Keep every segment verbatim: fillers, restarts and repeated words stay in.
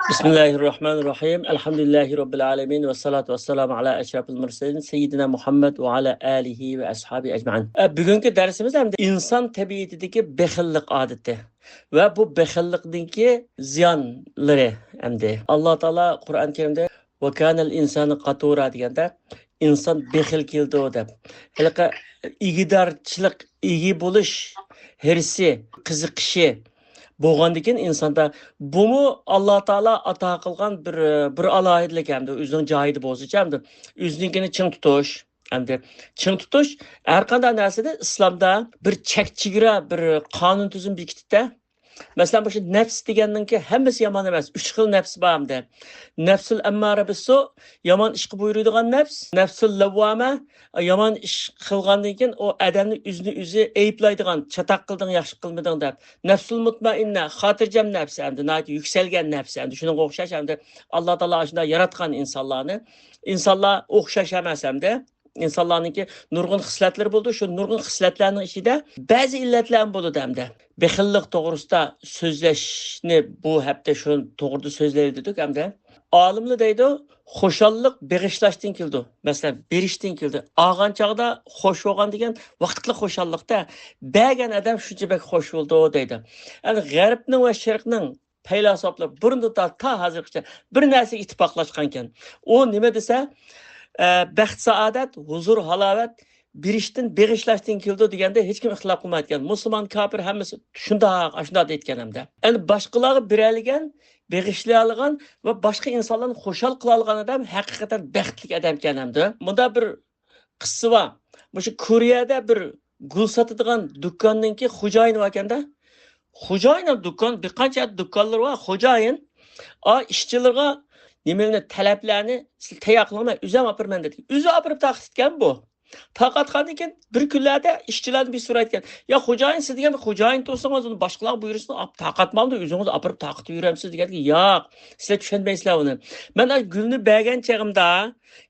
بىسمىللاھىررەھمانىررەھىم. ئەلھەمدۇلىللاھى رەببىل ئالەمىن ۋەسسالاتۇ ۋەسسالامۇ ئالا ئەشرەپىل مۇرسەلىن سەييىدىنا مۇھەممەد ۋە ئالا ئالىھى ۋە ئەسھابى ئەجمەئىن. ئە، بۈگۈنكى دەرسىمىز ھەمدە ئىنسان تەبىئىتىدىكى بېخىللىق ئادىتى ۋە بۇ بېخىللىقنىڭكى زىيانلىرى ھەمدە. ئاللا تائالا قۇرئان كەرىمدە «ۋە كانەل ئىنسانۇ قاتۇرا» دېگەندە، ئىنسان بېخىل كېلىدۇ دەپ. ھېلىقى ئىگىدارچىلىق، ئىگە بولۇش ھىرسى، قىزىقىشى بولغاندىكىن ئىنساندا، بۇمۇ ئاللا تائالا ئاتا قىلغان بىر، بىر ئالاھىدىلىك ھەمدە ئۆزىنىڭ جايىدا بولسىچە ھەمدە ئۆزىنىڭكىنى چىڭ تۇتۇش. ئەمدى چىڭ تۇتۇش ھەر قانداق نەرسىدە ئىسلامدا بىر چەك چېگرا، بىر قانۇن تۈزۈم بېكىتىپتە. مەسىلەن، مۇشۇ نەپس دېگەننىڭكى ھەممىسى يامان ئەمەس. ئۈچ خىل نەپس بار ئەمدى. نەپسۇل ئەممارە بىسسۇ، يامان ئىشقا بۇيرۇيدىغان نەپس. نەپسۇل لەۋۋامە، يامان ئىش قىلغاندىن كېيىن ئۇ ئادەمنى ئۆزىنى ئۆزى ئەيىبلەيدىغان، چاتاق قىلدىڭ، ياخشى قىلمىدىڭ دەپ. نەپسۇل مۇتمەئىننە، خاتىرجەم نەپس ئەمدى، ناھايىتى يۈكسەلگەن نەپس ئەمدى. شۇنىڭغا ئوخشاش ئەمدى ئاللا تائالا ئاشۇنداق ياراتقان ئىنسانلارنى. ئىنسانلار ئوخشاش ئەمەس ئەمدى. ئىنسانلارنىڭكى نۇرغۇن خىسلەتلىرى بولىدۇ. شۇ نۇرغۇن خىسلەتلەرنىڭ ئىچىدە بەزى ئىللەتلەرمۇ بولىدۇ ئەمدى. بېخىللىق توغرىسىدا سۆزلەشنى بۇ ھەپتە شۇ توغرىدا سۆزلەيلى دېدۇق ئەمدى. ئالىملار دەيدۇ، خۇشاللىق بېغىشلاشتىن كېلىدۇ. مەسىلەن، بېرىشتىن كېلىدۇ. ئالغان چاغدا خوش بولغان دېگەن ۋاقىتلىق خۇشاللىقتا، بەرگەن ئادەم شۇنچە بەك خوش بولىدۇ دەيدۇ. يەنى غەربنىڭ ۋە شەرقنىڭ پەيلاسوپلار بۇرۇندىن تا، تا ھازىرغىچە بىر نەرسىگە ئىتتىپاقلاشقانكەن. ئۇ نېمە دېسە، ئە، بەخت-سائادەت، ھۇزۇر-ھالاۋەت بېرىشتىن، بېغىشلاشتىن كېلىدۇ دېگەندە ھېچكىم ئىختىلاپ قىلمايدىكەن. مۇسۇلمان، كاپىر ھەممىسى شۇنداق، ئاشۇنداق دەيدىكەن ئەمدى. يەنى باشقىلارغا بېرەلىگەن، بېغىشلىيالىغان ۋە باشقا ئىنسانلارنى خۇشال قىلالىغان ئادەم ھەقىقەتەن بەختلىك ئادەمكەن ئەمدى. مۇندا بىر قىسسا بار. مۇشۇ كورېيەدە بىر گۈل ساتىدىغان دۇكاننىڭكى خوجايىنى باركەندە. خوجايىن دۇكان، بىر قانچە دۇكانلىرى بار. خوجايىن، ئا، ئىشچىلىرىغا نېمىلەرنى، تەلەپلەرنى سىز تەييار قىلىڭ، مەن ئۆزۈم ئاپىرىمەن دېدى. ئۆزى ئاپىرىپ تارقىتىدىكەن بۇ. تارقاتقاندىن كېيىن بىر كۈنلەردە ئىشچىلاردىن بىرى سورايدىكەن، يا خوجايىن، سىز دېگەن خوجايىن تۇرسىڭىز، ئۇنى باشقىلارغا بۇيرۇسىڭىز، ئاپ تارقاتمامدۇ، ئۆزىڭىز ئاپىرىپ تارقىتىپ يۈرەمسىز دېگەندىكىن، ياق، سىلەر چۈشەنمەيسىلەر ئۇنى. مەن ئاشۇ گۈلنى بەرگەن چېغىمدا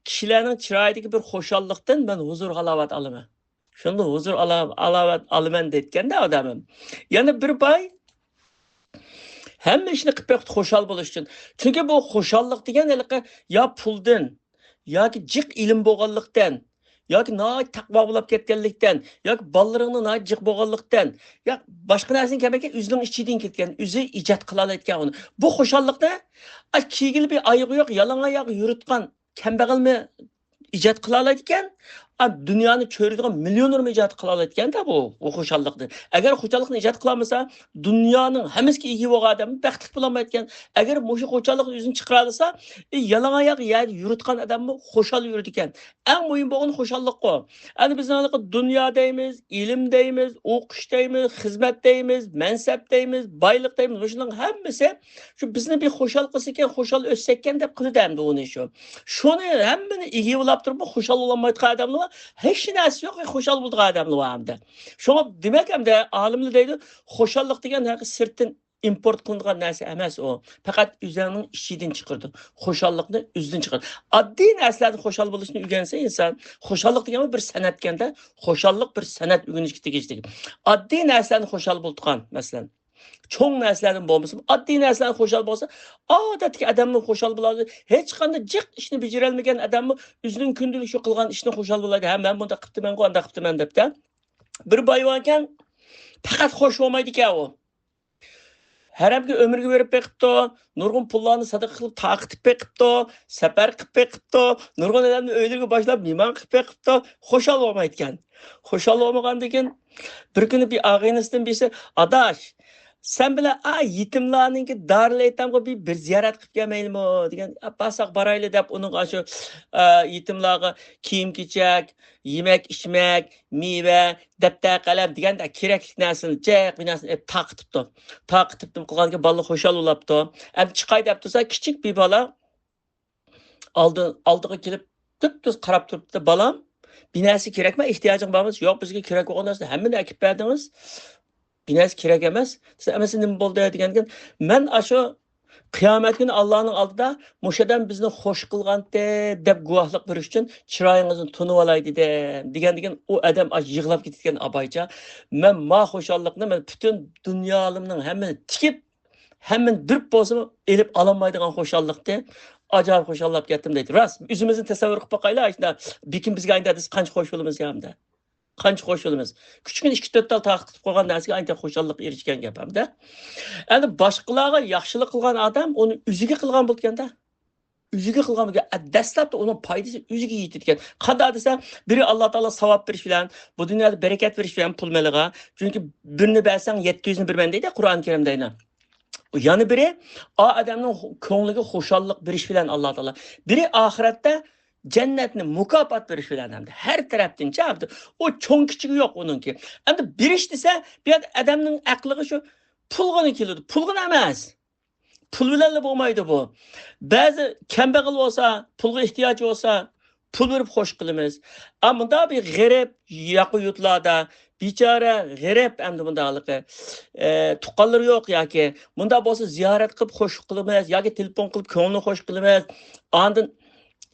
كىشىلەرنىڭ چىرايىدىكى بىر خۇشاللىقتىن مەن ھۇزۇر ھالاۋەت ئالىمەن. شۇندىن ھۇزۇر ئالا-، ھالاۋەت ئالىمەن دەيدىكەندە ئادەمىم. يەنە بىر باي ھەممە ئىشنى قىلىپ بېقىپتۇ خۇشال بولۇش ئۈچۈن. چۈنكى بۇ خۇشاللىق دېگەن ھېلىقى يا پۇلدىن، ياكى جىق ئىلىم بولغانلىقتىن، ياكى ناھايىتى تەقۋا بولاپ كەتكەنلىكتىن، ياكى بالىلىرىڭنىڭ ناھايىتى جىق بولغانلىقتىن، يا باشقا نەرسىدىن كەلمەيدىكەن، ئۆزىنىڭ ئىچىدىن كەتكەن، ئۆزى ئىجاد قىلالايدىكەن ئۇنى. بۇ خۇشاللىقنى، ئا، كىيگىلى بىر ئايىغى يوق، يالاڭ ئاياق يۈرىدىغان كەمبەغەلمۇ ئىجاد قىلالايدىكەن، ئا، دۇنيانى چۆرىدىغان مىليونېرمۇ ئىجاد قىلالايدىكەن-دە بۇ، بۇ خۇشاللىقنى. ئەگەر خۇشاللىقنى ئىجاد قىلالمىسا، دۇنيانىڭ ھەممىسىگە ئىگە بولغان ئادەم بەختلىك بولالمايدىكەن. ئەگەر مۇشۇ خۇشاللىقنى ئۆزىدىن چىقىرالىسا، ئى، يالاڭ ئاياق يەردە يۈرىدىغان ئادەممۇ خۇشال يۈرىدىكەن. ئەڭ مۇھىم بولغىنى خۇشاللىققۇ. ئەمدى بىزنىڭ ھېلىقى دۇنيا دەيمىز، ئىلىم دەيمىز، ئوقۇش دەيمىز، خىزمەت دەيمىز، مەنسەپ دەيمىز، بايلىق دەيمىز، مۇشۇنىڭ ھەممىسى شۇ بىزنى بىر خۇشال قىلسىكەن، خۇشال ئۆتسەككەن دەپ قىلىدۇ ئەمدى ئۇنى شۇ. شۇنى ھەممىنى ئىگە بولاپ تۇرۇپ خۇشال بولالمايدىغان ئادەملەر بار، ھېچ نەرسىسى يوق، خۇشال بولىدىغان ئادەملەر بار ئەمدى. شۇڭا دېمەك ئەمدى ئالىملار دەيدۇ، خۇشاللىق دېگەن ھەقىقىي سىرتتىن ئىمپورت قىلىنىدىغان نەرسە ئەمەس ئۇ. پەقەت ئۆزۈڭنىڭ ئىچىدىن چىقىرىدۇ. خۇشاللىقنى ئۆزىدىن چىقىرىدۇ. ئاددىي نەرسىلەردىن خۇشال بولۇشنى ئۆگەنسە ئىنسان، خۇشاللىق دېگەن بىر سەنئەتكەندە، خۇشاللىق بىر سەنئەت ئۆگىنىشكە تېگىشلىك. ئاددىي نەرسىلەردىن خۇشال بولىدىغان، مەسىلەن، چوڭ نەرسىلەردىن بولمىسىمۇ، ئاددىي نەرسىلەردىن خۇشال بولسا، ئادەتتىكى ئادەممۇ خۇشال بولىدۇ. ھېچقانداق جىق ئىشنى بېجىرەلمىگەن ئادەممۇ ئۆزىنىڭ كۈندىلىك شۇ قىلغان ئىشىنى خۇشال بولالايدۇ. ھە، مەن بۇنداق قىپتىمەنغۇ، ئانداق قىپتىمەن دەپتە. بىر باي باركەن، پەقەت خوش بولمايدىكەن ئۇ. ھەرەمگە ئۆمرىگە بېرىپ بېقىپتۇ، نۇرغۇن پۇللارنى سەدىقە قىلىپ تارقىتىپ بېقىپتۇ، سەپەر قىلىپ بېقىپتۇ، نۇرغۇن ئادەمنى ئۆيلىرىگە باشلاپ مېھمان قىلىپ بېقىپتۇ، خۇشال بولمايدىكەن. خۇشال بولمىغاندىن كېيىن بىر كۈنى بىر ئاغىنىسىدىن بىرسى، ئاداش، سەن بىلەن ئا يېتىملارنىڭكى دارىل ئەيتامغا بىر، بىر زىيارەت قىلىپ كەلمەيلىمۇ دېگەن. بارساق بارايلى دەپ ئۇنىڭغا شۇ، ئا، يېتىملارغا كىيىم-كېچەك، يېمەك-ئىچمەك، مېۋە، دەپتەر، قەلەم دېگەندەك كېرەكلىك نەرسىنى جىق بىر نەرسىنى ئېلىپ تارقىتىپتۇ. تارقىتىپتۇ قىلغاندىكىن بالىلار خۇشال بولاپتۇ. ئەمدى چىقاي دەپ تۇرسا، كىچىك بىر بالا ئالدى-، ئالدىغا كېلىپ، تۈپتۈز قاراپ تۇرۇپتۇ. بالام، بىر نەرسە كېرەكمۇ؟ ئېھتىياجىڭ بارمۇ؟ ياق، بىزگە كېرەك بولغان نەرسىنى ھەممىنى ئەكىپ بەردىڭىز. بىر نەرسە كېرەك ئەمەس. دېسە، ئەمىسە نېمە بولدى دېگەندىكىن، مەن ئاشۇ قىيامەت كۈنى ئاللانىڭ ئالدىدا مۇشۇ ئادەم بىزنى خوش قىلغانتى دەپ گۇۋاھلىق بېرىش ئۈچۈن چىرايىڭىزنى تونۇۋالاي دېدىم. دېگەندىكىن ئۇ ئادەم ئاشۇ يىغلاپ كېتىدىكەن ئاپايچا. مەن ما خۇشاللىقنى مەن پۈتۈن دۇنيالىرىمنىڭ ھەممىنى تىكىپ، ھەممىنى بېرىپ بولسىمۇ ئېلىپ ئالالمايدىغان خۇشاللىقتى. ئاجايىپ خۇشاللاپ كەتتىم دەيدۇ. راست، ئۆزىمىزنى تەسەۋۋۇر قىلىپ باقايلى، ئاشۇنداق بېكىم بىزگە ئاينىدا دېسە قانچە خۇش بولىمىز يا ئەمدى. قانچە خۇش بولىمىز. كىچىككىنە ئىككى تۆت تال تاقىت قىلىپ قويغان نەرسىگە ئانچە خۇشاللىق ئېرىشكەن گەپ ھەمدە. ئەمدى باشقىلارغا ياخشىلىق قىلغان ئادەم ئۇنى ئۆزىگە قىلغان بولىدىكەندە. ئۆزىگە قىلغان بولىدىكەن. دەسلەپتە ئۇنىڭ پايدىسى ئۆزىگە يېتىدىكەن. قانداق دېسە، بىرى ئاللا تائالا ساۋاب بېرىش بىلەن، بۇ دۇنيادا بەرىكەت بېرىش بىلەن پۇل مېلىغا. چۈنكى بىرنى بەرسەڭ يەتتە يۈزنى بېرىمەن دەيدۇ قۇرئان كەرىمدە يەنە. يەنە بىرى، ئا ئادەمنىڭ كۆڭلىگە خۇشاللىق بېرىش بىلەن ئاللا تائالا. بىرى ئاخىرەتتە جەننەتنى مۇكاپات بېرىش بىلەن ھەمدە ھەر تەرەپتىن چاپتى. ئۇ چوڭ كىچىكى يوق ئۇنىڭكى. ئەمدى بېرىش دېسە، بۇ يەردە ئادەمنىڭ ئەقلىگە شۇ پۇلغىنا كېلىدۇ. پۇلغىنا ئەمەس. پۇل بىلەنلا بولمايدۇ بۇ. بەزى كەمبەغەل بولسا، پۇلغا ئېھتىياجى بولسا، پۇل بېرىپ خوش قىلىمىز. ئا، مۇنداق بىر غېرىب، ياقا يۇرتلاردا بىچارە غېرىب، ئەمدى مۇنداقلىقى، ئە، تۇغقانلىرى يوق ياكى مۇنداق بولسا زىيارەت قىلىپ خوش قىلىمىز ياكى تېلېفون قىلىپ كۆڭلىنى خوش قىلىمىز. ئاندىن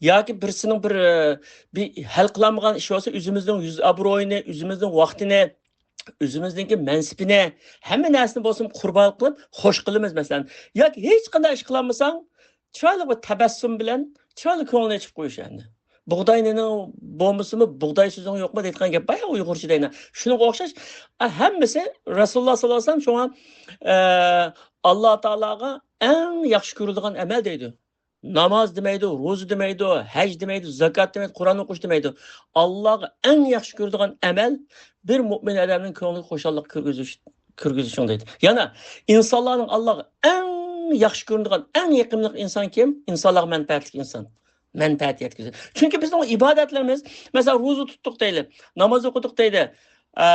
ياكى بىرسىنىڭ بىر، ئە، بىر ھەل قىلالمىغان ئىشى بولسا ئۆزىمىزنىڭ يۈز ئابرۇيىنى، ئۆزىمىزنىڭ ۋاقتىنى، ئۆزىمىزنىڭكى مەنسىپىنى، ھەممە نەرسىنى بولسۇن قۇربان قىلىپ خوش قىلىمىز مەسىلەن. ياكى ھېچقانداق ئىش قىلالمىساڭ، چىرايلىق بىر تەبەسسۇم بىلەن چىرايلىق كۆڭلىنى ئېچىپ قويۇش ئەمدى. بۇغداي نېنىڭ بولمىسىمۇ، بۇغداي سۆزۈڭ يوقمۇ دەيدىغان گەپ بار يا ئۇيغۇرچىدا يەنە. شۇنىڭغا ئوخشاش، ئە، ھەممىسى رەسۇلۇللا ساللاللاھۇ ئەلەيھى ۋەسەللەم شۇڭا، ئە، ئاللا تائالاغا ئەڭ ياخشى كۆرۈلىدىغان ئەمەل دەيدۇ. ناماز دېمەيدۇ، روزا دېمەيدۇ، ھەج دېمەيدۇ، زاكات دېمەيدۇ، قۇرئان ئوقۇش دېمەيدۇ. ئاللاغا ئەڭ ياخشى كۆرىدىغان ئەمەل بىر مۆمىن ئادەمنىڭ كۆڭلىگە خۇشاللىق كىرگۈزۈش، كىرگۈزۈشۈڭ دەيدۇ. يەنە ئىنسانلارنىڭ ئاللاغا ئەڭ ياخشى كۆرىدىغان، ئەڭ يېقىملىق ئىنسان كىم؟ ئىنسانلارغا مەنپەئەتلىك ئىنسان. مەنپەئەت يەتكۈزىدۇ. چۈنكى بىزنىڭ ئىبادەتلىرىمىز، مەسىلەن، روزا تۇتتۇق دەيلى، ناماز ئوقۇدۇق دەيلى، ئە،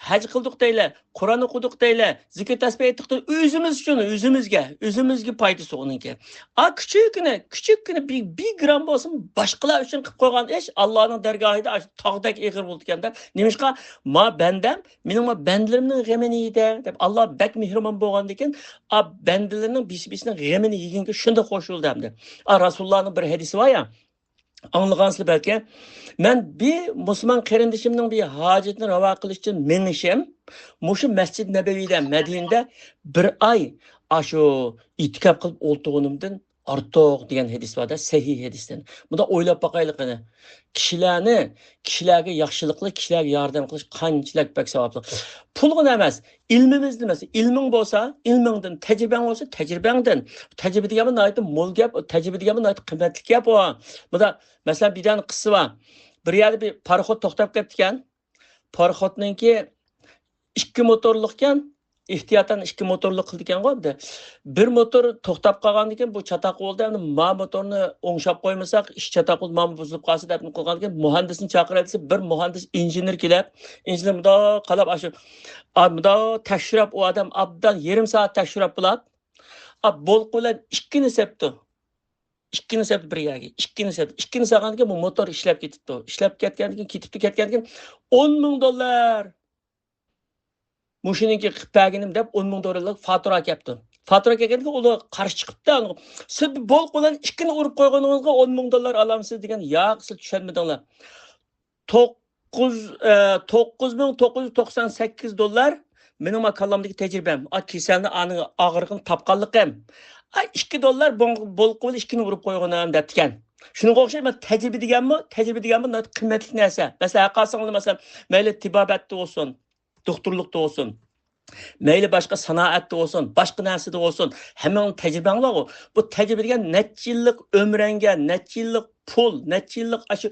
ھەج قىلدۇق دەيلى، قۇرئان ئوقۇدۇق دەيلى، زىكىر تەسبىھ ئېيتتۇق دەيلى، ئۆزىمىز ئۈچۈن، ئۆزىمىزگە، ئۆزىمىزگە پايدىسى ئۇنىڭكى. ئا، كىچىككىنە، كىچىككىنە بىر، بىر گرام بولسۇن باشقىلار ئۈچۈن قىلىپ قويغان ئىش ئاللانىڭ دەرگاھىدا ئاشۇ تاغدەك ئېغىر بولىدىكەن-دە. نېمىشقا؟ ما بەندەم، مېنىڭ ما بەندىلىرىمنىڭ غېمىنى يېدى دەپ، ئاللا بەك مېھرىبان بولغاندىكىن، ئا، بەندىلىرىنىڭ بىرسى بىرسىنىڭ غېمىنى يېگەنگە شۇنداق خوش بولدى ئەمدى. ئا، رەسۇلۇللانىڭ بىر ھەدىسى بار يا، ئاڭلىغانسىلەر بەلكى. مەن بىر مۇسۇلمان قېرىندىشىمنىڭ بىر ھاجىتىنى راۋا قىلىش ئۈچۈن مېڭىشىم، مۇشۇ مەسجىد نەبەۋىدە، مەدىنىدە بىر ئاي ئاشۇ ئېتىكاپ قىلىپ ئولتۇرغىنىمدىن ئارتۇق دېگەن ھەدىس بار-دە، سەھىھ ھەدىستىن. بۇنداق ئويلاپ باقايلى قېنى. كىشىلەرنى، كىشىلەرگە ياخشىلىق قىلىش، كىشىلەرگە ياردەم قىلىش قانچىلىك بەك ساۋابلىق. پۇلغىنا ئەمەس، ئىلمىمىزدىن، مەسىلەن، ئىلمىڭ بولسا، ئىلمىڭدىن، تەجرىبەڭ بولسا، تەجرىبەڭدىن. تەجرىبە دېگەن بۇ ناھايىتى مول گەپ، تەجرىبە دېگەن بۇ ناھايىتى قىممەتلىك گەپ ئۇ. بۇدا، مەسىلەن، بىر دانە قىسسا بار. بىر يەردە بىر پاراخوت توختاپ قېپتىكەن. پاراخوتنىڭكى ئىككى موتورلۇقكەن، ئېھتىياتەن ئىككى موتورلۇق قىلىدىكەنغۇ ئەمدى. بىر موتور توختاپ قالغاندىكىن بۇ چاتاق بولدى، ئەمدى ما موتورنى ئوڭشاپ قويمىساق، ئىش چاتاق بولۇپ، مانا بۇزۇلۇپ قالسا دەپ قىلغاندىكىن مۇھەندىسنى چاقىراي دېسە، بىر مۇھەندىس ئىنژېنېر كېلىپ، ئىنژېنېر مۇنداق قاراپ، ئاشۇ، ئا، مۇنداق تەكشۈرۈپ، ئۇ ئادەم ئابدان يېرىم سائەت تەكشۈرۈپ بولۇپ، ئا، بولقا بىلەن ئىككىنى سەپتۇ. ئىككىنى سەپتى بىر يەرگە، ئىككىنى سەپتى. ئىككىنى سالغاندىن كېيىن بۇ موتور ئىشلەپ كېتىپتۇ. ئىشلەپ كەتكەندىن كېيىن، كېتىپتۇ، كەتكەندىن كېيىن ئون مىڭ دوللار مۇشۇنىڭكى قىلىپ بەرگىنىم دەپ ئون مىڭ دوللارلىق فاتۇرا كەپتۇ. فاتۇرا كەلگەندىن كېيىن ئۇلار قارشى چىقىپتۇ. سىز بولقا بىلەن ئىككىنى ئۇرۇپ قويغىنىڭىزغا ئون مىڭ دوللار ئالامسىز دېگەن، ياق، سىز چۈشەنمىدىڭلار. توققۇز، ئە، توققۇز مىڭ توققۇز يۈز توقسان سەككىز دوللار مېنىڭ ما كاللامدىكى تەجرىبەم. ئا، كېسەلنى ئانىڭ ئاغرىقىنى تاپقانلىقىم. ئا، ئىككى دوللار بول-، بولقا بىلەن ئىككىنى ئۇرۇپ قويغىنىم دەپتىكەن. شۇنىڭغا ئوخشاش، مانا تەجرىبە دېگەنمۇ، تەجرىبە دېگەنمۇ ناھايىتى قىممەتلىك نەرسە. مەسىلەن، ھەققاسىڭلار، مەسىلەن، مەيلى تېبابەتتە بولسۇن، دوختۇرلۇقتا بولسۇن، مەيلى باشقا سانائەتتە بولسۇن، باشقا نەرسىدە بولسۇن، ھەممىڭنىڭ تەجرىبەڭ بارغۇ. بۇ تەجرىبە دېگەن نەچچە يىللىق ئۆمرەڭگە، نەچچە يىللىق پۇل، نەچچە يىللىق ئاشۇ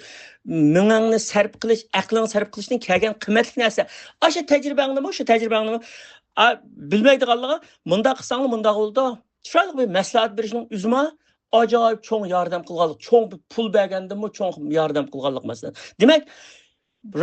مېڭەڭنى سەرپ قىلىش، ئەقلىڭنى سەرپ قىلىشتىن كەلگەن قىممەتلىك نەرسە. ئاشۇ تەجرىبەڭنىمۇ، شۇ تەجرىبەڭنىمۇ، ئا، بىلمەيدىغانلىقى، مۇنداق قىلساڭلار مۇنداق بولىدۇ. چىرايلىق بىر مەسلىھەت بېرىشنىڭ ئۆزىمۇ ئاجايىپ چوڭ ياردەم قىلغانلىق، چوڭ بىر پۇل بەرگەندىنمۇ چوڭ ياردەم قىلغانلىق مەسىلەن. دېمەك،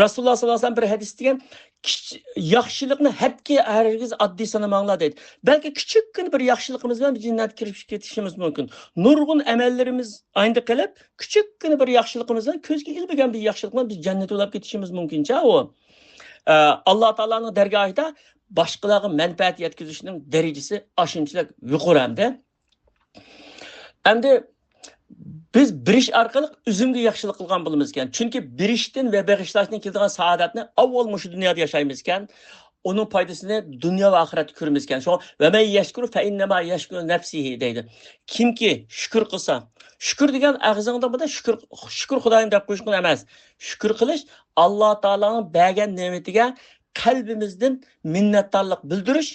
رەسۇلۇللا ساللاللاھۇ ئەلەيھى ۋەسەللەم بىر ھەدىستە دېگەن، كىچ-، ياخشىلىقنى ھەتتىكى ھەرگىز ئاددىي سانىماڭلار دەيدۇ. بەلكى كىچىككىنە بىر ياخشىلىقىمىز بىلەن بىز جەننەتكە كىرىپ كېتىشىمىز مۇمكىن. نۇرغۇن ئەمەللىرىمىز ئاينىدا قېلىپ، كىچىككىنە بىر ياخشىلىقىمىز بىلەن، كۆزگە ئىلمىگەن بىر ياخشىلىق بىلەن بىز جەننەتكە ئۇلاپ كېتىشىمىز مۇمكىنچە ئۇ. ئە، ئاللا تائالانىڭ دەرگاھىدا باشقىلارغا مەنپەئەت يەتكۈزۈشنىڭ دەرىجىسى ئاشۇنچىلىك يۇقىرى ئەمدى. ئەمدى بىز بېرىش ئارقىلىق ئۆزۈمگە ياخشىلىق قىلغان بولىمىز ئىكەن. چۈنكى بېرىشتىن ۋە بېغىشلاشتىن كېلىدىغان سائادەتنى ئاۋۋال مۇشۇ دۇنيادا ياشايمىز ئىكەن. ئۇنىڭ پايدىسىنى دۇنيا ۋە ئاخىرەتتە كۆرىمىزكەن. شۇڭا، «ۋەمەن يەشكۇر فەئىننەما يەشكۇرۇ نەفسىھى» دەيدۇ. كىمكى شۈكۈر قىلسا، شۈكۈر دېگەن ئاغزىڭدا بۇندا شۈكۈر، شۈكۈر خۇدايىم دەپ قويۇشقىلا ئەمەس. شۈكۈر قىلىش، ئاللا تائالانىڭ بەرگەن نېمىتىگە قەلبىمىزدىن مىننەتدارلىق بىلدۈرۈش،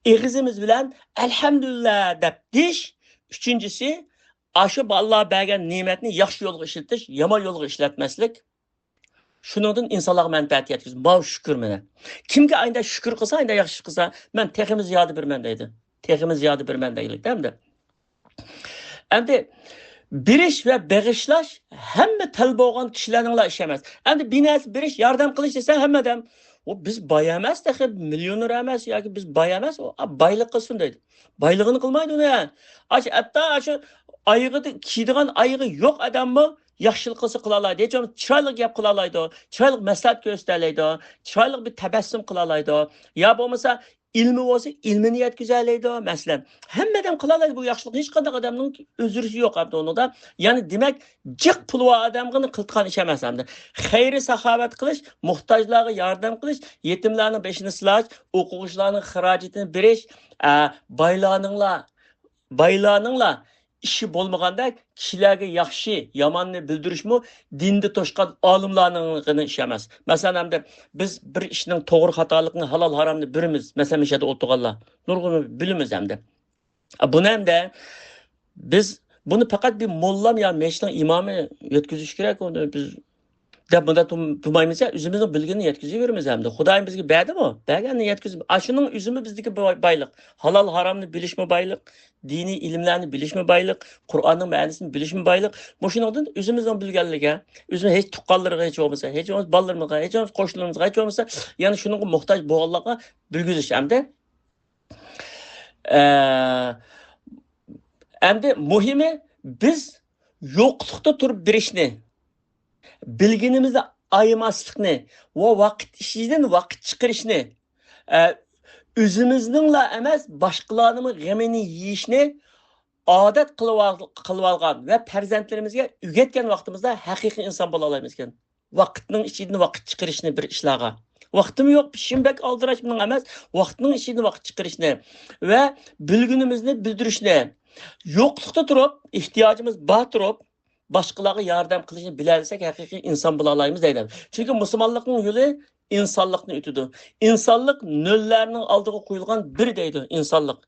ئېغىزىمىز بىلەن «ئەلھەمدۇلىللا» دەپ دېيىش. ئۈچىنچىسى، ئاشۇ ئاللا بەرگەن نېمەتنى ياخشى يولغا ئىشلىتىش، يامان يولغا ئىشلەتمەسلىك. شۇنىڭدىن ئىنسانلارغا مەنپەئەت يەتكۈزىدۇ. ماۋۇ شۈكۈر مانا. كىمكى ئايدا شۈكۈر قىلسا، ئايدا ياخشى قىلسا، «مەن تېخىمۇ زىيادە بېرىمەن» دەيدۇ. تېخىمۇ زىيادە بېرىمەن دەيلىك ئەمدى. ئەمدى بېرىش ۋە بېغىشلاش ھەممە تەل بولغان كىشىلەرنىڭلا ئىشى ئەمەس. ئەمدى بىر نەرسە بېرىش، ياردەم قىلىش دېسە، ھەممە ئادەم، «ئۇ بىز باي ئەمەس، تېخى مىليونېر ئەمەس ياكى بىز باي ئەمەس، ئۇ، ئا، بايلىق قىلسۇن» دەيدۇ. بايلىقىنى قىلمايدۇ ئۇنى. ئاشۇ، ھەتتا ئاشۇ ئايىغىدا كىيىدىغان ئايىغى يوق ئادەممۇ ياخشىلىق قىلسا قىلالايدۇ. ھېچ بولمىسا چىرايلىق گەپ قىلالايدۇ، چىرايلىق مەسلىھەت كۆرسىتەلەيدۇ، چىرايلىق بىر تەبەسسۇم قىلالايدۇ. يا بولمىسا ئىلمى بولسا ئىلمىنى يەتكۈزەلەيدۇ. مەسىلەن، ھەممە ئادەم قىلالايدۇ بۇ ياخشىلىقنى، ھېچقانداق ئادەمنىڭ ئۆزرىسى يوق ئەمدى ئۇنىڭدا. يەنى دېمەك، جىق پۇلى بار ئادەمگە قىلىدىغان ئىش ئەمەس ئەمدى. خەيرى ساخاۋەت قىلىش، موھتاجلارغا ياردەم قىلىش، يېتىملارنىڭ بېشىنى سىلاش، ئوقۇغۇچىلارنىڭ خىراجىتىنى بېرىش، ئە، بايلارنىڭلا، بايلارنىڭلا ئىشى بولمىغاندەك، كىشىلەرگە ياخشى، ياماننى بىلدۈرۈشمۇ دىندا توشقان ئالىملارنىڭ ئىشى ئەمەس. مەسىلەن، ئەمدى بىز بىر ئىشنىڭ توغرا خاتالىقىنى، ھالال ھارامنى بىلىمىز. مەسىلەن، مۇشۇ يەردە ئولتۇرغانلار نۇرغۇنى بىلىمىز ئەمدى. بۇنى ئەمدى بىز بۇنى پەقەت بىر موللام يا مەسچىتنىڭ ئىمامى يەتكۈزۈشى كېرەك. ئۇنى بىز دەپ بۇنداق تۇم-، تۇمايمىز يا، ئۆزىمىزنىڭ بىلگىنىنى يەتكۈزۈۋېرىمىز ئەمدى. خۇدايىم بىزگە بەردىمۇ؟ بەرگەننى يەتكۈزۈپ، ئاشۇنىڭ ئۆزىمۇ بىزدىكى باي-، بايلىق. ھالال ھارامنى بىلىشمۇ بايلىق، دىنىي ئىلىملەرنى بىلىشمۇ بايلىق، قۇرئاننىڭ مەنىسىنى بىلىشمۇ بايلىق. مۇشۇنىڭدىن ئۆزىمىزنىڭ بىلگەنلىكى، ئۆزىمىز ھېچ تۇغقانلىرىغا ھېچ بولمىسا، ھېچ بولمىسا بالىلىرىمىزغا، ھېچ بولمىسا قوشنىلىرىمىزغا، ھېچ بولمىسا يەنە شۇنىڭغا موھتاج بولغانلارغا بىلگۈزۈش ئەمدى. ئە، ئەمدى مۇھىمى بىز يوقلۇقتا تۇرۇپ بېرىشنى، بىلگىنىمىزنى ئايىماسلىقنى ۋە ۋاقىت ئىچىدىن ۋاقىت چىقىرىشنى، ئە، ئۆزىمىزنىڭلا ئەمەس، باشقىلارنىڭمۇ غېمىنى يېيىشنى ئادەت قىلىۋال-، قىلىۋالغان ۋە پەرزەنتلىرىمىزگە ئۆگەتكەن ۋاقتىمىزدا ھەقىقىي ئىنسان بولالايمىزكەن. ۋاقىتنىڭ ئىچىدىن ۋاقىت چىقىرىشنى بىر ئىشلارغا. ۋاقتىم يوق، ئىشىم بەك ئالدىراش، بۇنىڭ ئەمەس، ۋاقتىنىڭ ئىچىدىن ۋاقىت چىقىرىشنى ۋە بىلگىنىمىزنى بىلدۈرۈشنى، يوقلۇقتا تۇرۇپ، ئېھتىياجىمىز بار تۇرۇپ، باشقىلارغا ياردەم قىلىشنى بىلەلىسەك، ھەقىقىي ئىنسان بولالايمىز دەيدۇ. چۈنكى مۇسۇلمانلىقنىڭ يولى ئىنسانلىقنى ئۆتىدۇ. ئىنسانلىق نۆللەرنىڭ ئالدىغا قويۇلغان بىر دەيدۇ، ئىنسانلىق.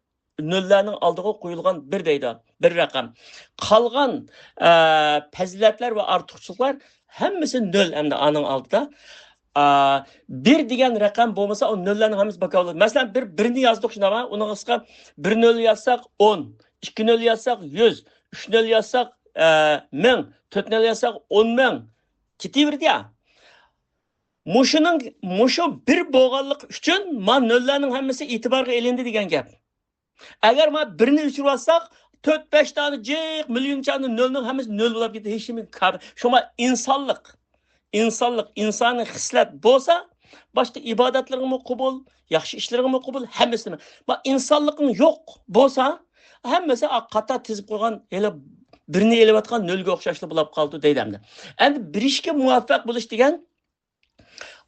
نۆللەرنىڭ ئالدىغا قويۇلغان بىر دەيدۇ، بىر رەقەم. قالغان، ئە، پەزىلەتلەر ۋە ئارتۇقچىلىقلار ھەممىسى نۆل ئەمدى ئانىڭ ئالدىدا. ئا، بىر دېگەن رەقەم بولمىسا، ئۇ نۆللەرنىڭ ھەممىسى باكاۋۇل. مەسىلەن، بىر، بىرنى يازدۇق شۇنداقمۇ؟ ئۇنىڭ ئۈستىگە بىر نۆل يازساق ئون، ئىككى نۆل يازساق يۈز، ئۈچ نۆل يازساق، ئە، مىڭ، تۆت نۆل يازساق ئون مىڭ. كېتىۋېرىدۇ يا. مۇشۇنىڭ، مۇشۇ بىر بولغانلىقى ئۈچۈن ما نۆللەرنىڭ ھەممىسى ئېتىبارغا ئېلىندى دېگەن گەپ. ئەگەر ما بىرنى ئۆچۈرۈۋالساق، تۆت، بەش دانە جىق مىليونچە نۆلنىڭ ھەممىسى نۆل بولاپ كېتىدۇ. ھېچنېمە كار-، شۇڭا ئىنسانلىق، ئىنسانلىق، ئىنسانىي خىسلەت بولسا، باشقا ئىبادەتلىرىڭمۇ قوبۇل، ياخشى ئىشلىرىڭمۇ قوبۇل، ھەممىسىنى. ما ئىنسانلىقىڭ يوق بولسا، ھەممىسى قاتار تىزىپ قويغان، ھېلى بىرنى ئېلىۋاتقان نۆلگە ئوخشاشلا بولاپ قالىدۇ دەيدۇ ئەمدى. ئەمدى بېرىشكە مۇۋەپپەق بولۇش دېگەن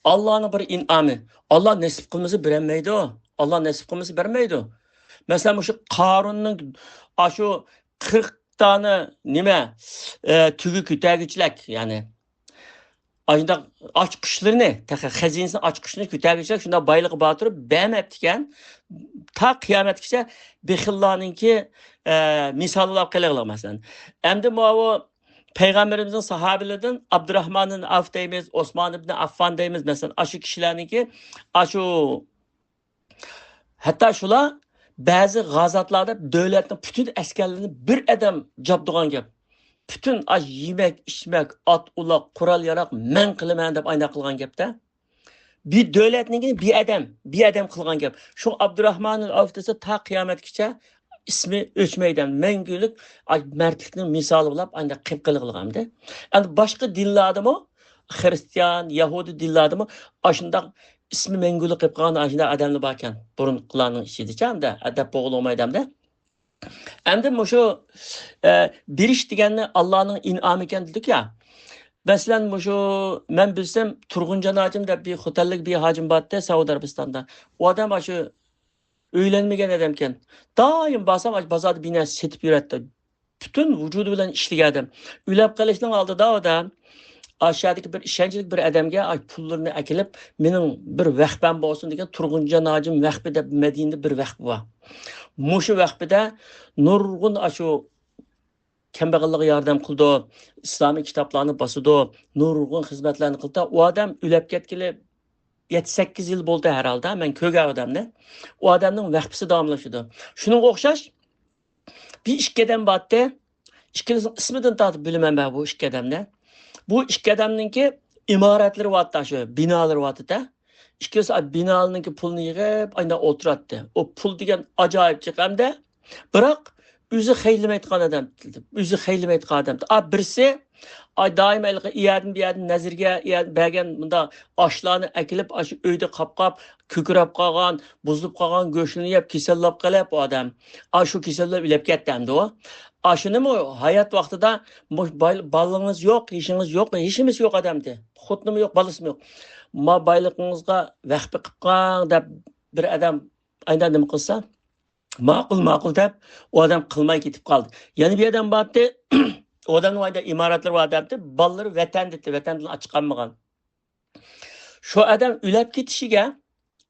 ئاللانىڭ بىر ئىنئامى. ئاللا نېسىپ قىلمىسا بېرەلمەيدۇ. ئاللا نېسىپ قىلمىسا بەرمەيدۇ. مەسىلەن، مۇشۇ قارۇننىڭ ئاشۇ قىرىق دانە نېمە، ئە، تۆگە كۆتەرگۈچىلەك، يەنى ئاشۇنداق ئاچقۇچلىرىنى، تېخى خەزىنىسىنى ئاچقۇچلىرىنى كۆتەرگۈچىلەك شۇنداق بايلىقى بار تۇرۇپ بەرمەپتىكەن. تا قىيامەتكىچە بېخىللارنىڭكى، ئە، مىسالى بولاپ قېلىغلىق، مەسىلەن. ئەمدى ماۋۇ پەيغەمبىرىمىزنىڭ ساھابىلىرىدىن ئابدۇراھمان ئىبن ئەۋف دەيمىز، ئوسمان ئىبن ئەففان دەيمىز، مەسىلەن، ئاشۇ كىشىلەرنىڭكى، ئاشۇ، ھەتتا شۇلار بەزى غازاتلاردا دۆلەتنىڭ پۈتۈن ئەسكەرلىرىنى بىر ئادەم جابدۇغان گەپ. پۈتۈن ئاش يېمەك، ئىچمەك، ئات، ئۇلاق، قورال-ياراغ مەن قىلىمەن دەپ ئاينداق قىلغان گەپتە. بىر دۆلەتنىڭكىنى بىر ئادەم، بىر ئادەم قىلغان گەپ. شۇ ئابدۇراھمان ئەۋف دېسە تا قىيامەتكىچە ئىسمى ئۆچمەيدۇ. مەڭگۈلۈك، ئاي، مەردلىكنىڭ مىسالى بولاپ ئانداق قېلىپ قېلىغلىغان ئەمدى. ئەمدى باشقا دىنلاردىمۇ، خىرىستىيان، يەھۇدىي دىنلاردىمۇ ئاشۇنداق ئىسمى مەڭگۈلۈك قېلىپ قالغان ئاشۇنداق ئادەملەر باركەن. بۇرۇنقىلارنىڭ ئىچىدىچە ئەمدى، ئەدەپ بولغىلى بولمايدۇ ئەمدى. ئەمدى مۇشۇ، ئە، بېرىش دېگەننى ئاللانىڭ ئىنئامى ئىكەن دېدۇق يا. مەسىلەن، مۇشۇ مەن بىلسەم، تۇرغۇنجان ھاجىم دەپ بىر خوتەنلىك بىر ھاجىم بارتتى سەئۇدى ئەرەبىستاندا. ئۇ ئادەم ئاشۇ ئۆيلەنمىگەن ئادەمكەن. دائىم بارسام، ئاشۇ بازاردا بىر نەرسە سېتىپ يۈرەتتى. پۈتۈن ۋۇجۇدى بىلەن ئىشلىگەن ئادەم. ئۆلۈپ قېلىشنىڭ ئالدىدا ئۇ ئادەم ئاشۇ يەردىكى بىر ئىشەنچلىك بىر ئادەمگە ئاي پۇللىرىنى ئەكېلىپ، مېنىڭ بىر ۋەخپەم بولسۇن دېگەن تۇرغۇنجان ھاجىم ۋەخپە دەپ مەدىنىدە بىر ۋەخپە بار. مۇشۇ ۋەخپىدە نۇرغۇن ئاشۇ كەمبەغەللىككە ياردەم قىلىدۇ، ئىسلامىي كىتابلارنى باسىدۇ، نۇرغۇن خىزمەتلەرنى قىلىدۇ. ئۇ ئادەم ئۆلۈپ كەتكىلى يەتتە سەككىز يىل بولدى ھەرھالدا، مەن كۆرگەن ئادەمنى. ئۇ ئادەمنىڭ ۋەخپىسى داۋاملىشىدۇ. شۇنىڭغا ئوخشاش بىر ئىككى ئادەم بارتتى. ئىككىلىسىنىڭ ئىسمىدىن تارتىپ بىلىمەن مەن بۇ ئىككى ئادەمنى. بۇ ئىككى ئادەمنىڭكى ئىمارەتلىرى بارتتى، شۇ بىنالىرى بارتتى. ئىككىلىسى بىنالىنىڭكى پۇلىنى يىغىپ ئاينا ئولتۇراتتى. ئۇ پۇل دېگەن ئاجايىپ چىق ھەمدە، بىراق ئۆزى خەيلىمەيدىغان ئادەم، ئۆزى خەيلىمەيدىغان ئادەم. ئا، بىرسى، ئاي، دائىم ھېلىقى ئۇ يەردىن بۇ يەردىن نەزىرگە، ئۇ يەردىن بەرگەن مۇنداق ئاشلارنى ئەكېلىپ، ئاشۇ ئۆيدە قاپقاپ، كۆكىرەپ قالغان، بۇزۇلۇپ قالغان گۆشنى يەپ، كېسەللەپ قېلىپ ئۇ ئادەم. ئاشۇ كېسەللەپ ئۆلۈپ كەتتى ئەمدى ئۇ. ئاشۇنىمۇ ھايات ۋاقتىدا، مۇش-، باي-، بالىڭىز يوق، ھېشىڭىز يوق، ھېشىمىز يوق ئادەمدى. خوتۇنىمۇ يوق، بالىسىمۇ يوق. ما بايلىقىڭىزغا ۋەخپە قىلىپ قاڭ دەپ بىر ئادەم ئايدا نېمە قىلسا، ماقۇل، ماقۇل دەپ، ئۇ ئادەم قىلماي كېتىپ قالدى. يەنە بىر ئادەم بارتتى، ئۇ ئادەمنىڭ ئايدا ئىمارەتلىرى بار ئادەمتى، بالىلىرى ۋەتەندىتى، ۋەتەندىن چىقالمىغان. شۇ ئادەم ئۆلۈپ كېتىشىگە،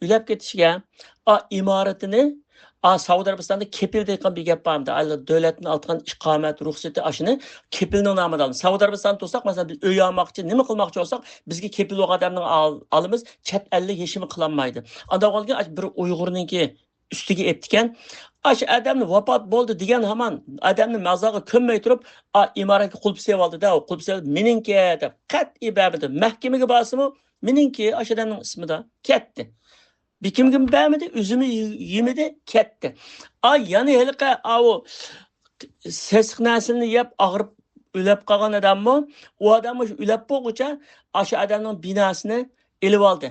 ئۆلۈپ كېتىشىگە، ئا، ئىمارىتىنى، ئا، سەئۇدى ئەرەبىستاندا كېپىل دەيدىغان بىر گەپ بارمىدى؟ ئا، دۆلەتتىن ئالىدىغان ئىقامەت رۇخسىتى، ئاشۇنى كېپىلنىڭ نامىدا ئالىمىز. سەئۇدى ئەرەبىستاندا تۇرساق، مەسىلەن، بىز ئۆي ئالماقچى، نېمە قىلماقچى بولساق، بىزگە كېپىل بولغان ئادەمنىڭ ئال-، ئالىمىز، چەت ئەللىك ھېچنېمە قىلالمايدۇ. ئانداق بولغاندىكىن، ئاشۇ بىر ئۇيغۇرنىڭكى ئۈستىگە ئېيتتىكەن. ئاشۇ ئادەمنى ۋاپات بولدى دېگەن ھامان ئادەمنى مازارغا كۆممەي تۇرۇپ، ئا، ئىمارەتكە قۇلۇپ سېلىۋالدى-دە، ئۇ قۇلۇپ سېلىپ، مېنىڭكى دەپ قەتئىي بەرمىدى. مەھكىمىگە بارسىمۇ، مېنىڭكى، ئاشۇ ئادەمنىڭ ئىسمىدا كەتتى. بېكىمگىمۇ بەرمىدى، ئۆزىمۇ يېمىدى، كەتتى. ئا، يەنە ھېلىقى ئاۋۇ سېسىق نەرسىنى يەپ ئاغرىپ ئۆلۈپ قالغان ئادەممۇ، ئۇ ئادەم مۇشۇ ئۆلۈپ بولغۇچە ئاشۇ ئادەمنىڭ بىناسىنى ئېلىۋالدى.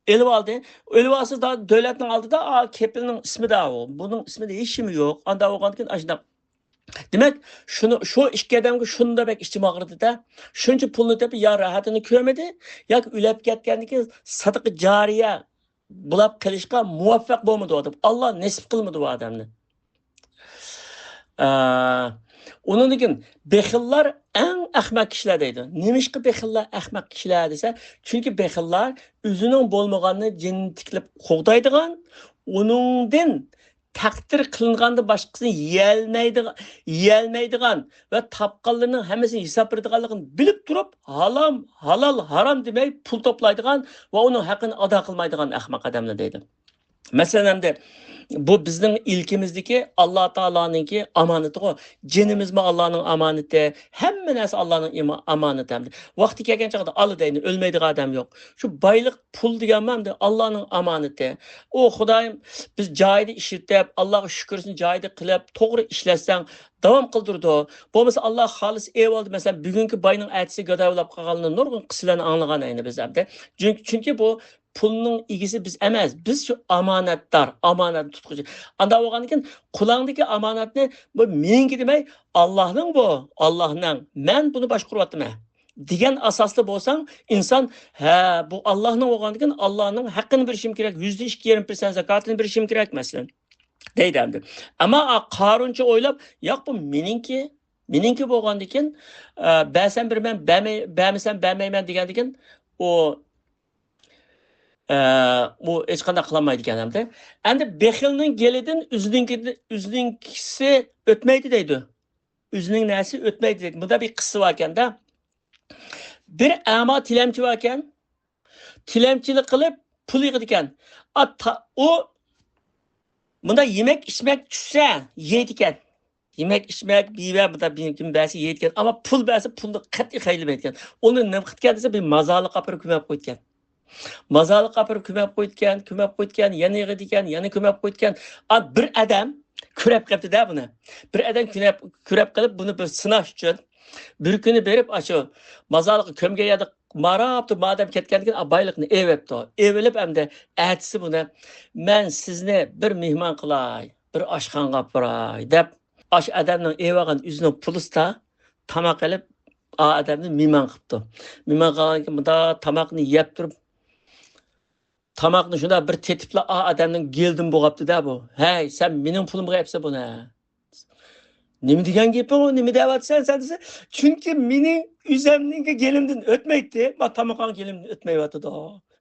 ئېلىۋالدى. ئېلىۋالسا دا دۆلەتنىڭ ئالدىدا، ئا، كېپىلنىڭ ئىسمىدا ئۇ. بۇنىڭ ئىسمىدا ھېچنېمە يوق. ئانداق بولغاندىكىن ئاشۇنداق. دېمەك، شۇنى، شۇ ئىككى ئادەمگە شۇنداق بەك ئىچىم ئاغرىدى-دە. شۇنچە پۇلنى تېپىپ يا راھىتىنى كۆرمىدى، ياكى ئۆلۈپ كەتكەندىن كېيىن سەدىقە جارىيە بولاپ قېلىشقا مۇۋەپپەق بولمىدى دەپ. ئاللا نېسىپ قىلمىدى بۇ ئادەمنى. ئە، ئۇنىڭدىن كېيىن بېخىللار ئەڭ ئەخمەق كىشىلەر دەيدۇ. نېمىشقا بېخىللار ئەخمەق كىشىلەر دېسە، چۈنكى بېخىللار ئۆزىنىڭ بولمىغاننى جېنىنى تىكلەپ قوغدايدىغان، ئۇنىڭدىن تەقدىر قىلىنغاندىن باشقىسىنى يېيەلمەيدىغان، يېيەلمەيدىغان ۋە تاپقانلىرىنىڭ ھەممىسىنى ھېساب بېرىدىغانلىقىنى بىلىپ تۇرۇپ، ھالام، ھالال، ھارام دېمەي پۇل توپلايدىغان ۋە ئۇنىڭ ھەققىنى ئادا قىلمايدىغان ئەخمەق ئادەملەر دەيدۇ. مەسىلەن، ئەمدى بۇ بىزنىڭ ئىلكىمىزدىكى ئاللا تائالانىڭكى ئامانىتىغۇ. جېنىمىزمۇ ئاللانىڭ ئامانىتى، ھەممە نەرسە ئاللانىڭ ئىما-، ئامانىتى ئەمدى. ۋاقتى كەلگەن چاغدا ئالا دەيدۇ، ئۆلمەيدىغان ئادەم يوق. شۇ بايلىق، پۇل دېگەنمۇ ئەمدى ئاللانىڭ ئامانىتى. ئۇ خۇدايىم، بىز جايىدا ئىشلىتىپ، ئاللاغا شۈكرىسىنى جايىدا قىلىپ، توغرا ئىشلەتسەڭ، داۋام قىلدۇرىدۇ. بولمىسا ئاللا خالىس ئېۋالدى، مەسىلەن، بۈگۈنكى باينىڭ ئەتىسى گاداي بولاپ قالغانلىرىنى نۇرغۇن قىسسىلەرنى ئاڭلىغان ئەينى بىز ئەمدى. چۈنكى، چۈنكى بۇ پۇلنىڭ ئىگىسى بىز ئەمەس، بىز شۇ ئامانەتدار، ئامانەتنى تۇتقۇچى. ئانداق بولغاندىكىن قولۇڭدىكى ئامانەتنى بۇ مېنىڭكى دېمەي، ئاللانىڭ بۇ، ئاللانىڭ، مەن بۇنى باشقۇرۇۋاتىمەن دېگەن ئاساستا بولساڭ، ئىنسان، ھە، بۇ ئاللانىڭ بولغاندىكىن ئاللانىڭ ھەققىنى بېرىشىم كېرەك، يۈزدە ئىككى يېرىم پىرسەنت زاكاتىنى بېرىشىم كېرەك، مەسىلەن، دەيدۇ ئەمدى. ئەمما قارۇنچە ئويلاپ، ياق، بۇ مېنىڭكى، مېنىڭكى بولغاندىكىن، ئە، بەرسەم بېرىمەن، بەرمەي-، بەرمىسەم بەرمەيمەن دېگەندىكىن، ئۇ ئە، ئۇ ھېچقانداق قىلالمايدىكەن ئەمدى. ئەمدى بېخىلنىڭ گېلىدىن ئۆزىنىڭكى-، ئۆزىنىڭكىسى ئۆتمەيدۇ دەيدۇ. ئۆزىنىڭ نەرسىسى ئۆتمەيدۇ دەيدۇ. بۇندا بىر قىسسە باركەن-دە. بىر ئەما تىلەمچى باركەن. تىلەمچىلىك قىلىپ پۇل يىغىدىكەن. ئا، تا-، ئۇ مۇندا يېمەك ئىچمەك چۈشسە يەيدىكەن. يېمەك ئىچمەك، مېۋە، بۇندا بىر كىم بەرسە يەيدىكەن. ئەمما پۇل بەرسە پۇلنى قەتئىي خەجلىمەيدىكەن. ئۇنى نېمە قىپتىكەن دېسە، بىر مازارلىققا ئاپىرىپ كۆمۈپ قويىدىكەن. مازارلىققا ئاپىرىپ كۆمۈپ قويىدىكەن، كۆمۈپ قويىدىكەن، يەنە يىغىدىكەن، يەنە كۆمۈپ قويىدىكەن. ئا، بىر ئادەم كۆرەپ قېپتۇ-دە بۇنى. بىر ئادەم كۆرەپ، كۆرەپ قېلىپ، بۇنى بىر سىناش ئۈچۈن بىر كۈنى بېرىپ، ئاشۇ مازارلىققا كۆمگەن يەردە ماراپتۇ، مادەم كەتكەندىن كېيىن، ئا، بايلىقنى ئېۋەپتۇ. ئېۋىلىپ ئەمدى ئەتىسى بۇنى، مەن سىزنى بىر مېھمان قىلاي، بىر ئاشخانىغا ئاپىراي دەپ، ئاشۇ ئادەمنىڭ ئېۋەلگەن ئۆزىنىڭ پۇلىسىدا تاماق ئېلىپ، ئا ئادەمنى مېھمان قىپتۇ. مېھمان قىلغاندىن كېيىن مۇنداق تاماقنى يەپ تۇرۇپ، تاماقنى شۇنداق بىر تېتىپلا، ئا ئادەمنىڭ گېلىدىن بوغاپتۇ-دە بۇ. «ھەي، سەن مېنىڭ پۇلۇمغا ئەپسەن بۇنى.» «نېمە دېگەن گېپىڭ ئۇ؟ نېمە دەۋاتىسەن سەن؟» دېسە، «چۈنكى مېنىڭ ئۆزەمنىڭكى گېلىمدىن ئۆتمەيتتى، ما تامىقىڭ گېلىمدىن ئۆتمەيۋاتىدۇ.»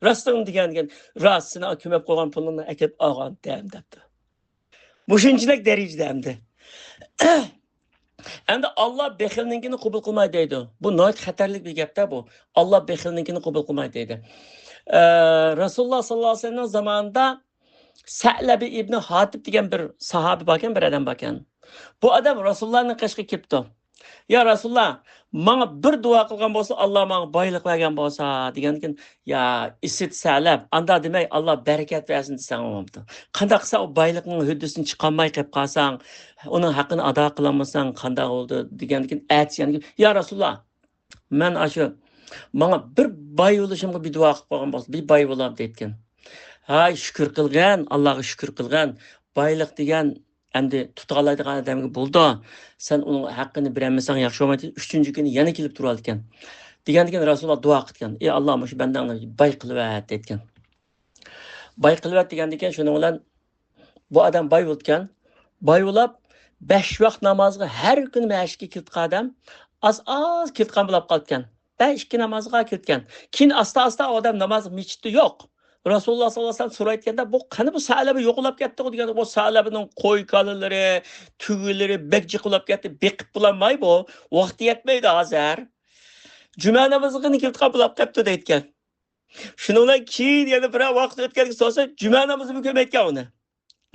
«راستىڭنى دېگەن» دېگەن، «راست، سېنىڭ كۆمۈپ قويغان پۇلۇڭنى ئەكەپ ئالغانتىم» دەپتۇ. مۇشۇنچىلىك دەرىجىدە ئەمدى. ئەمدى ئاللا بېخىلنىڭكىنى قوبۇل قىلمايدۇ دەيدۇ. بۇ ناھايىتى خەتەرلىك بىر گەپتە بۇ. ئاللا بېخىلنىڭكىنى قوبۇل قىلمايدۇ دەيدۇ. ئە، رەسۇلۇللا ساللاللاھۇ ئەلەيھى ۋەسەللەمنىڭ زامانىدا سەلەبى ئىبنى ھاتىب دېگەن بىر ساھابە باركەن، بىر ئادەم باركەن. بۇ ئادەم رەسۇلۇللانىڭ قېشىغا كېلىپتۇ. «يا رەسۇلۇللا، ماڭا بىر دۇئا قىلغان بولسا، ئاللا ماڭا بايلىق بەرگەن بولسا» دېگەندىكىن، «يا ئىسىت سەلەب، ئاندا دېمەي، ئاللا بەرىكەت بەرسۇن دېسەڭ بولمامدۇ؟ قانداق قىلسا ئۇ بايلىقنىڭ ھۆددىسىنى چىقارماي قېلىپ قالساڭ، ئۇنىڭ ھەققىنى ئادا قىلالمىساڭ قانداق بولىدۇ؟» دېگەندىكىن، ئەتىسى يەنە، «يا رەسۇلۇللا، مەن ئاشۇ، ماڭا بىر باي بولۇشۇمغا بىر دۇئا قىلىپ قويغان بولسا، بىر باي بولام» دەيدىكەن. «ھاي، شۈكۈر قىلغىن، ئاللاغا شۈكۈر قىلغىن. بايلىق دېگەن ئەمدى تۇتۇۋالايدىغان ئادەمگە بولىدۇ. سەن ئۇنىڭ ھەققىنى بېرەلمىسەڭ ياخشى بولمايدۇ.» ئۈچىنچى كۈنى يەنە كېلىپ تۇرۇۋالىدىكەن. دېگەندىكىن رەسۇلۇللا دۇئا قىلىدىكەن، «ئى ئاللا، مۇشۇ بەندەڭنى باي قىلىۋەت» دەيدىكەن. «باي قىلىۋەت» دېگەندىكىن شۇنىڭ بىلەن بۇ ئادەم باي بولىدىكەن. باي بولاپ، بەش ۋاق نامازغا ھەر كۈنى مەسچىتكە كېلىدىغان ئادەم ئاز-ئاز كېلىدىغان بولاپ قالىدىكەن. بەش ئىككى نامازغا كېلىدىكەن. كېيىن ئاستا-ئاستا ئۇ ئادەم ناماز مەسچىتتە يوق. رەسۇلۇللا ساللاللاھۇ ئەلەيھى ۋەسەللەم سورايدىكەندە، «بۇ قېنى بۇ سەلەبە يوقىلاپ كەتتىغۇ؟» دېگەندە، «بۇ سەلەبىنىڭ قوي كالىلىرى، تۆگىلىرى بەك جىق بولاپ كەتتى، بېقىپ بولالماي بۇ، ۋاقتى يەتمەيدۇ ھازىر. جۈمە نامىزىغا كېلىدىغان بولاپ قاپتۇ» دەيدىكەن. شۇنىڭ بىلەن كېيىن يەنە بىرەر ۋاقىت ئۆتكەندىن كېيىن سورىسا، جۈمە نامىزىمۇ كۆپەيتكەن ئۇنى.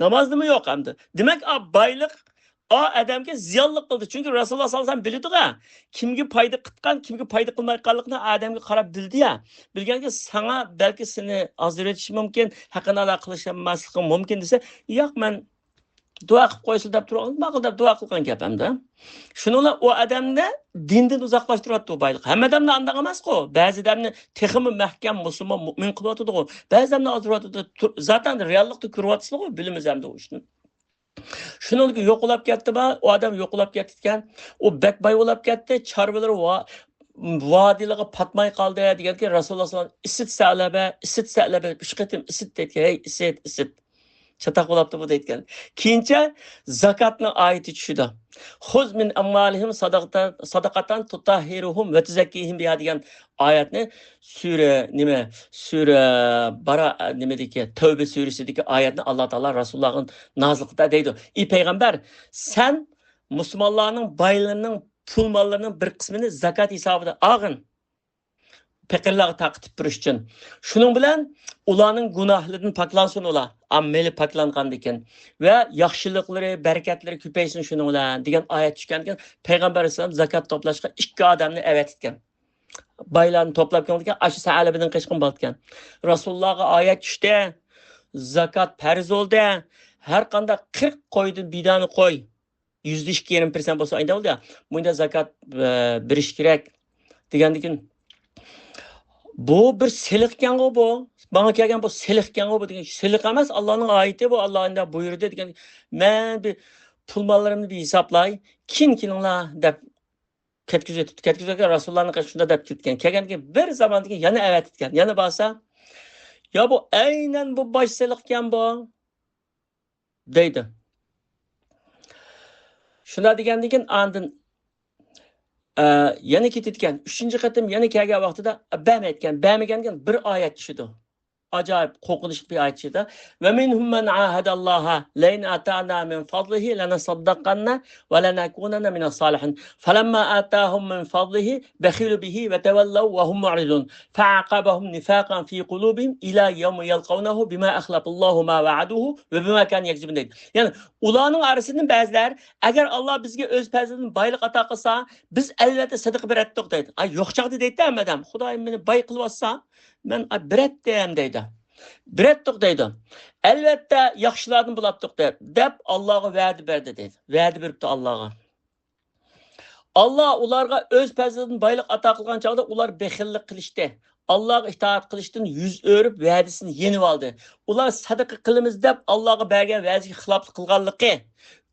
نامازنىمۇ يوق ئەمدى. دېمەك، ئا بايلىق ئا ئادەمگە زىيانلىق قىلدى. چۈنكى رەسۇلۇللا ساللاللاھۇ ئەلەيھى ۋەسەللەم بىلىدىغۇ، كىمگە پايدا قىلغان، كىمگە پايدا قىلمايدىغانلىقىنى ئادەمگە قاراپ بىلدى يا. بىلگەنكى ساڭا بەلكى سېنى ئازدۇرۇۋېتىشى مۇمكىن، ھەققىنى ئادا قىلىشالماسلىقىڭ مۇمكىن دېسە، ياق، مەن دۇئا قىلىپ قويسۇن دەپ تۇرغان، ماقۇل دەپ دۇئا قىلغان گەپ ئەمدى. شۇنىڭ بىلەن ئۇ ئادەمنى دىندىن ئۇزاقلاشتۇرۇۋاتىدۇ بايلىق. ھەممە ئادەمنى ئانداق ئەمەسقۇ. بەزى ئادەمنى تېخىمۇ مەھكەم مۇسۇلمان مۇئمىن قىلىۋاتىدىغۇ. بەزى ئادەمنى ئازدۇرۇۋاتىدۇ. تۇر-، زاتەن رېئاللىقتا كۆرۈۋاتىسىلىغۇ، بىلىمىز ئەمدى ئۇ ئىشنى. شۇنىڭدىن كېيىن يوقىلاپ كەتتىما، ئۇ ئادەم يوقىلاپ كەتكەن. ئۇ بەك باي بولاپ كەتتى. چارۋىلىرى ۋا-، ۋادىلىرىغا پاتماي قالدى دېگەندىكىن رەسۇلۇللا ساللاللاھۇ ئەلەيھى ۋەسەللەم، «ئىسىت سەلەبە، ئىسىت سەلەبە» ئۈچ قېتىم ئىسىت دەيدىكەن، «ھەي، ئىسىت، ئىسىت. چاتاق بولاپتۇ بۇ» دەيدىكەن. كېيىنچە زاكاتنىڭ ئايىتى چۈشىدۇ. «خۇز مىن ئەمۋالىھىم ساداقاتان، ساداقاتان تۇتاھھىرۇھۇم ۋە تۇزەككىھىم بىھا» دېگەن ئايەتنى سۈرە، نېمە، سۈرە باراءە، نېمىدىكى، تەۋبە سۈرىسىدىكى ئايەتنى ئاللا تائالا رەسۇلۇللاغا نازىل قىلدى دەيدۇ. «ئى پەيغەمبەر، سەن مۇسۇلمانلارنىڭ بايلىرىنىڭ، پۇل ماللىرىنىڭ بىر قىسمىنى زاكات ھېسابىدا ئالغىن. پېقىرلارغا تارقىتىپ بېرىش ئۈچۈن. شۇنىڭ بىلەن ئۇلارنىڭ گۇناھلىرىدىن پاكلانسۇن ئۇلار. ئا، مېلى پاكلانغاندىن كېيىن. ۋە ياخشىلىقلىرى، بەرىكەتلىرى كۆپەيسۇن شۇنىڭ بىلەن» دېگەن ئايەت چۈشكەندىن كېيىن پەيغەمبەر ئەلەيھىسسالام زاكات توپلاشقا ئىككى ئادەمنى ئەۋەتىدىكەن. بايلارنى توپلاپ كېلىدىكەن، ئاشۇ سەلەبىنىڭ قېشىغا بارىدىكەن. رەسۇلۇللاغا ئايەت چۈشتى. زاكات پەرز بولدى. ھەر قانداق قىرىق قويدىن بىر دانە قوي، يۈزدە ئىككى يېرىم پىرسەنت بولسا ئايدا بولدى. بۇندا زاكات، ئە، بېرىش كېرەك دېگەندىكىن، بۇ بىر سېلىقكەنغۇ بۇ. ماڭا كەلگەن بۇ سېلىقكەنغۇ بۇ دېگەن. سېلىق ئەمەس، ئاللانىڭ ئايىتى بۇ، ئاللا ئەندە بۇيرۇدى دېگەن. مەن بىر پۇل ماللىرىمنى بىر ھېسابلاي، كېيىن كېلىڭلار دەپ كەتكۈزۈۋېتىپتۇ. كەتكۈزۈۋەتكەن رەسۇلۇللانىڭ قېشىغا شۇنداق دەپ كەتكەن. كەلگەندىن كېيىن بىر زاماندىن كېيىن يەنە ئەۋەتىپتىكەن. يەنە بارسا، يا بۇ ئەينەن بۇ باش سېلىقكەن بۇ. دەيدۇ. شۇنداق دېگەندىن كېيىن ئاندىن، ئە، يەنە كېتىدىكەن. ئۈچىنچى قېتىم يەنە كەلگەن ۋاقتىدا بەرمەيدىكەن. بەرمىگەندىن كېيىن بىر ئايەت چۈشىدۇ. ئاجايىپ قورقۇنچلۇق بىر ئايەت چۈشىدۇ. «ومنهم من عاهد الله لئن آتانا من فضله لنصدقن ولنكونن من الصالحين فلما آتاهم من فضله بخلوا به وتولوا وهم معرضون فأعقبهم نفاقا في قلوبهم إلى يوم يلقونه بما أخلفوا الله ما وعدوه وبما كانوا يكذبون» دەيدۇ. يەنى ئۇلارنىڭ ئارىسىدىن بەزىلەر، «ئەگەر ئاللا بىزگە ئۆز پەزلىدىن بايلىق ئاتا قىلسا، بىز ئەلۋەتتە سەدىقە بېرەتتۇق» دەيدۇ. ئاي، يوق چاغدا دەيدۇ ھەممە ئادەم، «خۇدايىم مېنى باي قىلىۋاتسا، مەن، ئاي، بېرەتتىم» دەيدۇ. «بېرەتتۇق» دەيدۇ. «ئەلۋەتتە ياخشىلاردىن بولاتتۇق» دەپ، دەپ ئاللاغا ۋەدە بەردى دەيدۇ. ۋەدە بېرىپتۇ ئاللاغا. ئاللا ئۇلارغا ئۆز پەزلىدىن بايلىق ئاتا قىلغان چاغدا ئۇلار بېخىللىق قىلىشتى. ئاللاغا ئىتائەت قىلىشتىن يۈز ئۆرۈپ، ۋەدىسىنى يېنىۋالدى. ئۇلار سەدىقە قىلىمىز دەپ ئاللاغا بەرگەن ۋەدىسىگە خىلاپلىق قىلغانلىقى،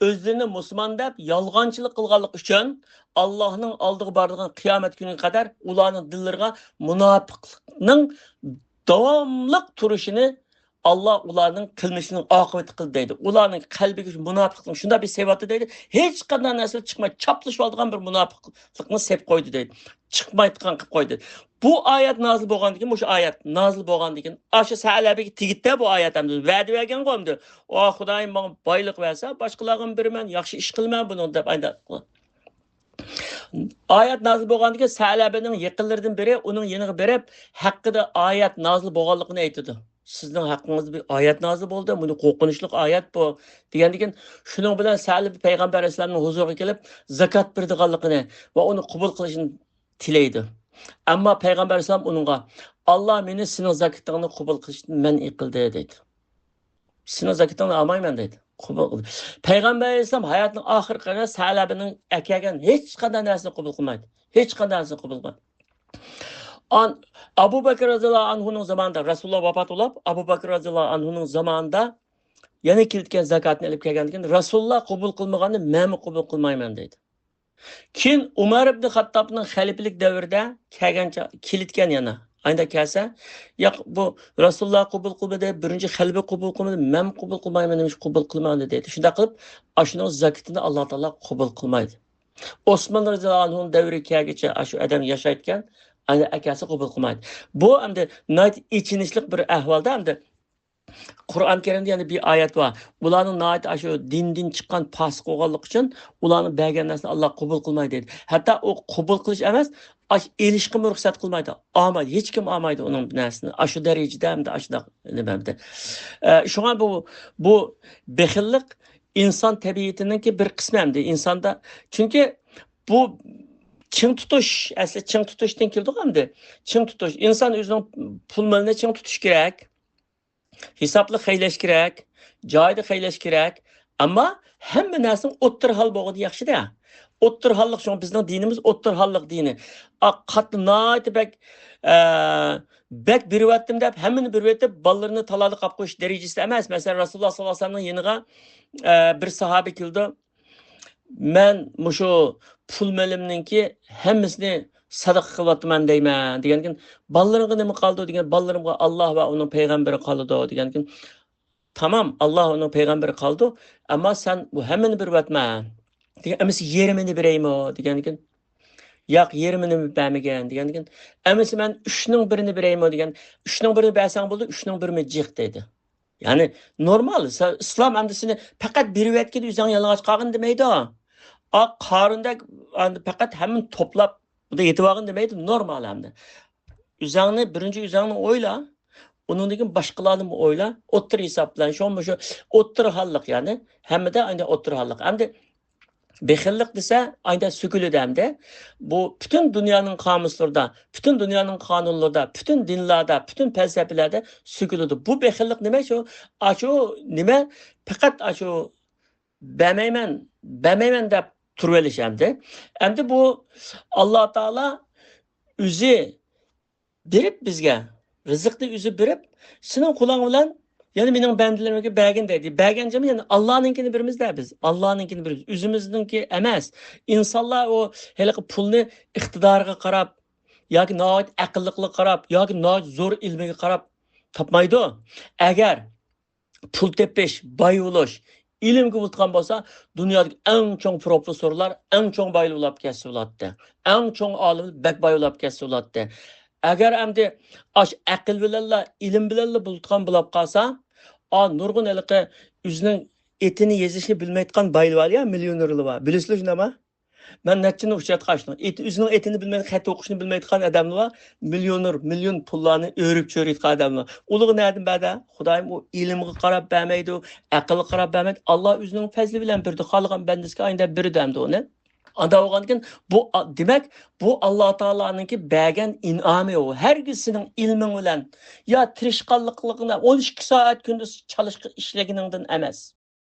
ئۆزلىرىنى مۇسۇلمان دەپ يالغانچىلىق قىلغانلىقى ئۈچۈن، ئاللاھنىڭ ئالدىغا بارىدىغان قىيامەت كۈنىگە قەدەر ئۇلارنىڭ دىللىرىغا مۇناپىقلىقنىڭ داۋاملىق تۇرۇشىنى ئاللا ئۇلارنىڭ قىلمىشىنىڭ ئاقىۋىتى قىلدى دەيدۇ. ئۇلارنىڭ قەلبىگە شۇ مۇناپىقلىق شۇنداق بىر سېلىۋەتتى دەيدۇ. ھېچقانداق نەرسىلەر چىقماي، چاپلىشىۋالىدىغان بىر مۇناپىقلىقنى سېلىپ قويدى دەيدۇ. چىقمايدىغان قىلىپ قويدى. بۇ ئايەت نازىل بولغاندىن كېيىن، مۇشۇ ئايەت نازىل بولغاندىن كېيىن، ئاشۇ سەلەبىگە تېگىدى بۇ ئايەت ئەمدى. ۋەدە بەرگەنغۇ ئەمدى. ئا، خۇدايىم، ماڭا بايلىق بەرسە، باشقىلارغىمۇ بېرىمەن، ياخشى ئىش قىلىمەن بۇنىڭ دەپ ئايدا. ئايەت نازىل بولغاندىن كېيىن سەلەبىنىڭ يېقىنلىرىدىن بىرى ئۇنىڭ يېنىغا بېرىپ، ھەققىدە ئايەت نازىل بولغانلىقىنى ئېيتىدۇ. سىزنىڭ ھەققىڭىزدە بىر ئايەت نازىل بولدى، بۇنى قورقۇنچلۇق ئايەت بۇ، دېگەندىن كېيىن، شۇنىڭ بىلەن سەلىبە پەيغەمبەر ئەلەيھىسسالامنىڭ ھۇزۇرىغا كېلىپ، زاكات بېرىدىغانلىقىنى ۋە ئۇنى قوبۇل قىلىشىنى تىلەيدۇ. ئەمما پەيغەمبەر ئەلەيھىسسالام ئۇنىڭغا، ئاللا مېنى سېنىڭ زاكىتىڭنى قوبۇل قىلىشتىن مەنئى قىلدى، دەيدۇ. سېنىڭ زاكىتىڭنى ئالمايمەن، دەيدۇ. قوبۇل قىلدى. پەيغەمبەر ئەلەيھىسسالام ھاياتىنىڭ ئاخىرقىغا قەدەر سەلەبىنىڭ ئەكەلگەن ھېچقانداق نەرسىنى قوبۇل قىلمايدۇ. ھېچقانداق نەرسىنى قوبۇل قىلمايدۇ. ئان-، ئەبۇ بەكرى رەزىياللاھۇ ئەنھۇنىڭ زامانىدا، رەسۇلۇللا ۋاپات بولۇپ، ئەبۇ بەكرى رەزىياللاھۇ ئەنھۇنىڭ زامانىدا يەنە كېلىدىكەن زاكاتنى ئېلىپ كەلگەندىن كېيىن، رەسۇلۇللا قوبۇل قىلمىغاننى مەنمۇ قوبۇل قىلمايمەن، دەيدۇ. كېيىن ئۇمەر ئىبن خەتتابنىڭ خەلىپىلىك دەۋرىدە كەلگەن چا-، كېلىدىكەن يەنە. ئايدا كەلسە، ياق، بۇ رەسۇلۇللا قوبۇل قىلمىدى، بىرىنچى خەلىپە قوبۇل قىلمىدى، مەن قوبۇل قىلمايمەن، نېمىشقا قوبۇل قىلمايمەن دەيدۇ. شۇنداق قىلىپ، ئاشۇنىڭ زاكىتىنى ئاللا تائالا قوبۇل قىلمايدۇ. ئوسمان رەزىياللاھۇ ئەنھۇنىڭ دەۋرىگە كەلگىچە ئاشۇ ئادەم ياشايدىكەن، ئايدا ئەكەلسە قوبۇل قىلمايدۇ. بۇ ئەمدى ناھايىتى ئېچىنىشلىق بىر ئەھۋالدا ئەمدى قۇرئان كەرىمدە يەنە بىر ئايەت بار. ئۇلارنىڭ ناھايىتى ئاشۇ دىندىن چىققان پاسىق بولغانلىقى ئۈچۈن ئۇلارنىڭ بەرگەن نەرسىنى ئاللا قوبۇل قىلمايدۇ دەيدۇ. ھەتتا ئۇ قوبۇل قىلىش ئەمەس، ئاش-، ئېلىشقىمۇ رۇخسەت قىلمايدۇ. ئالمايدۇ، ھېچكىم ئالمايدۇ ئۇنىڭ نەرسىنى. ئاشۇ دەرىجىدە ئەمدى ئاشۇنداق نېمە ئەمدى. ئە، شۇڭا بۇ، بۇ بېخىللىق ئىنسان تەبىئىتىنىڭكى بىر قىسمى ئەمدى ئىنساندا. چۈنكى بۇ چىڭ تۇتۇش، ئەسلى چىڭ تۇتۇشتىن كېلىدىغۇ ئەمدى. چىڭ تۇتۇش. ئىنسان ئۆزىنىڭ پۇل مېلىنى چىڭ تۇتۇش كېرەك. ھېسابلىق خەجلەش كېرەك، جايىدا خەجلەش كېرەك. ئەمما ھەممە نەرسىنىڭ ئوتتۇرا ھال بولغىنى ياخشىدە. ئوتتۇرا ھاللىق، شۇڭا بىزنىڭ دىنىمىز ئوتتۇرا ھاللىق دىنى. ئا، قاتتىق ناھايىتى بەك، ئە، بەك بېرىۋەتتىم دەپ، ھەممىنى بېرىۋېتىپ، بالىلىرىنى تالادا قاپ قويۇش دەرىجىسىدە ئەمەس. مەسىلەن، رەسۇلۇللا ساللاللاھۇ ئەلەيھى ۋەسەللەمنىڭ يېنىغا، ئە، بىر ساھابە كېلىدۇ. مەن مۇشۇ پۇل مېلىمنىڭكى ھەممىسىنى ساداقە قىلىۋاتىمەن دەيمەن، دېگەندىكىن، بالىلىرىڭغا نېمە قالدى؟ دېگەن، بالىلىرىمغا ئاللا ۋە ئۇنىڭ پەيغەمبىرى قالىدۇ، دېگەندىكىن، تامام، ئاللا ۋە ئۇنىڭ پەيغەمبىرى قالىدۇ، ئەمما سەن بۇ ھەممىنى بېرىۋەتمە، دېگەن، ئەمىسە يېرىمىنى بېرەيمۇ؟ دېگەندىكىن، ياق، يېرىمىنى بەرمىگىن، دېگەندىكىن، ئەمىسە مەن ئۈچنىڭ بىرىنى بېرەيمۇ؟ دېگەن، ئۈچنىڭ بىرىنى بەرسەڭ بولدى، ئۈچنىڭ بىرىمۇ جىق، دېدى. يەنى نورمال، سە-، ئىسلام ئەمدى سېنى پەقەت بېرىۋەتكىدە ئۆزۈڭ يالىڭاچ قالغىن دېمەيدۇ. ئا، قارۇندەك ئەمدى پەقەت ھەممىنى توپلاپ، بۇدا يېتىۋالغىن دېمەيدۇ، نورمال ئەمدى. ئۆزۈڭنى، بىرىنچى ئۆزۈڭنى ئويلا، ئۇنىڭدىن كېيىن باشقىلارنىمۇ ئويلا، ئوتتۇرا ھېساب بىلەن، شۇڭا مۇشۇ ئوتتۇرا ھاللىق، يەنى ھەممىدە ئايدا ئوتتۇرا ھاللىق. ئەمدى بېخىللىق دېسە، ئايدا سۆكۈلىدۇ ئەمدى. بۇ پۈتۈن دۇنيانىڭ قامۇسلىرىدا، پۈتۈن دۇنيانىڭ قانۇنلىرىدا، پۈتۈن دىنلاردا، پۈتۈن پەلسەپىلەردە سۆكۈلىدۇ. بۇ بېخىللىق نېمە؟ شۇ، ئاشۇ نېمە؟ پەقەت ئاشۇ بەرمەيمەن، بەرمەيمەن دەپ تۇرۇۋېلىش ئەمدى. ئەمدى بۇ ئاللا تائالا ئۆزى بېرىپ بىزگە، رىزىقنى ئۆزى بېرىپ، سېنىڭ قولۇڭ بىلەن يەنە مېنىڭ بەندىلىرىمگە بەرگىن دەيدۇ. بەرگەن جايىمىز يەنە ئاللانىڭكىنى بېرىمىز-دە بىز. ئاللانىڭكىنى بېرىمىز. ئۆزىمىزنىڭكى ئەمەس. ئىنسانلار ئۇ ھېلىقى پۇلنى ئىقتىدارىغا قاراپ، ياكى ناھايىتى ئەقىللىقلىقىغا قاراپ، ياكى ناھايىتى زور ئىلمىگە قاراپ تاپمايدۇ. ئەگەر پۇل تېپىش، باي بولۇش، ئىلىمگە بولىدىغان بولسا، دۇنيادىكى ئەڭ چوڭ پروفېسسورلار ئەڭ چوڭ باي بولاپ كەتسە بولاتتى. ئەڭ چوڭ ئالىم بەك باي بولاپ كەتسە بولاتتى. ئەگەر ئەمدى ئاش ئەقىل بىلەنلا، ئىلىم بىلەنلا بولىدىغان بولاپ قالسا، ئا، نۇرغۇن ھېلىقى ئۆزىنىڭ ئېتىنى يېزىشنى بىلمەيدىغان بايلار بار يا، مىليونېرلار بار. بىلىسىلەر شۇنداقمۇ؟ مەن نەچچىنى ئۇچراتقان شۇنىڭ. ئېتى، ئۆزىنىڭ ئېتىنى بىلمەيدىغان، خەت ئوقۇشنى بىلمەيدىغان ئادەملەر بار. مىليونېر، مىليون پۇللارنى ئۆرۈپ چۆرۈيدىغان ئادەملەر. ئۇلارغا نەدىن بەردى؟ خۇدايىم ئۇ ئىلىمغا قاراپ بەرمەيدۇ، ئەقىلگە قاراپ بەرمەيدۇ. ئاللا ئۆزىنىڭ پەزلى بىلەن بېرىدۇ. خالىغان بەندىسىگە ئاينىدا بېرىدۇ ئەمدى ئۇنى. ئاندا بولغاندىكىن بۇ، ئا-، دېمەك، بۇ ئاللا تائالانىڭكى بەرگەن ئىنئامى ئۇ. ھەرگىز سېنىڭ ئىلمىڭ بىلەن يا تىرىشقانلىقىڭ بىلەن ئون ئىككى سائەت كۈندۈز چالىشقا ئىشلىگىنىڭدىن ئەمەس.